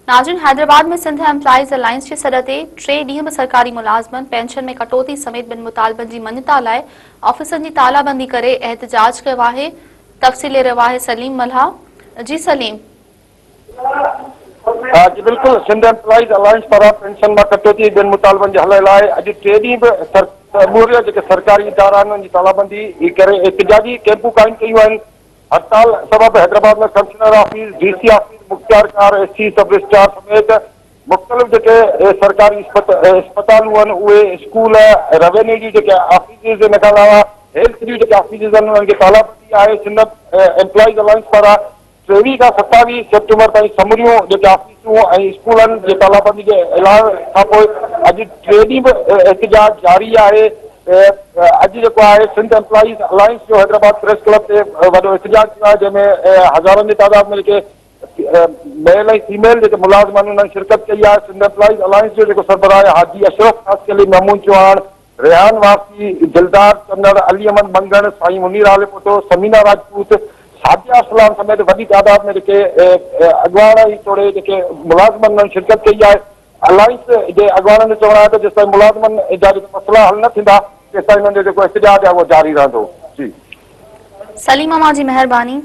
ناظرين Hyderabad ۾ Sindh employees alliance جي سڏ تي ٽي ڏينهن به سرڪاري ملازمن پينشن ۾ ڪٽوتي سميت ٻين مطالبن جي مڃتا لاء آفيسن جي تالا بندي ڪري احتجاج ڪيو آهي تفصيل لي رهيو آهي سليم ملاح جي سليم. جي بلڪل سنڌ ايمپلائيز الائنس پاران پينشن مان ڪٽوتي ۽ ٻين مطالبن جي حل لاء اڄ ٽي ڏينهن به سموريا جيڪي سرڪاري ادارا آهن انهن جي تالا بندي ڪري احتجاجي ڪيمپون قائم ڪيون آهن هڙتال سبب Hyderabad ۾ commissioner office, D C office, مختيارڪار، S C sub registrar سميت مختلف جيڪي سرڪاري اسپتالون آهن اهي اسڪول، روينيو جون جيڪي آفيسز ان کان علاوه هيلٿ جون جيڪي آفيسز آهن انهن کي تالا بندي آهي سنڌ ايمپلائيز الائنس پاران ٽيويهه کان ستاويهه سيپٽمبر تائين سموريون جيڪي آفيسون ۽ اسڪولن جي تالا بندي جي اعلان کانپوء اڄ ٽي ڏينهن به احتجاج جاري آهي. اڄ جيڪو آهي سنڌ ايمپلائيز الائنس جو حيدرآباد پريس ڪلب تي وڏو احتجاج ٿيو آهي جنهن ۾ هزارن جي تعداد ۾ جيڪي ميل ۽ فيميل جيڪي ملازم آهن انهن شرڪت ڪئي آهي سنڌ ايمپلائيز الائنس جو جيڪو سربراهه آهي حاجي اشرف خاصخيلي، محمود چوهاڻ، ريحان وارثي، دلدار چنڙ، علي احمد منگڻ، سائين منير هاليپوٽو، ثمينه راجپوت، سعديه ارسلان سميت وڏي تعداد ۾ جيڪي اڳواڻ ۽ توڙي جيڪي ملازم آهن انهن شرڪت ڪئي آهي. الائنس جي اڳواڻن جو چوڻ آهي ته جيستائين ملازمن جا جيڪي مسئلا حل نه ٿيندا تيستائين انهن جو جيڪو احتجاج آهي اهو جاري رهندو. جي. سليم اوهان جي مهرباني.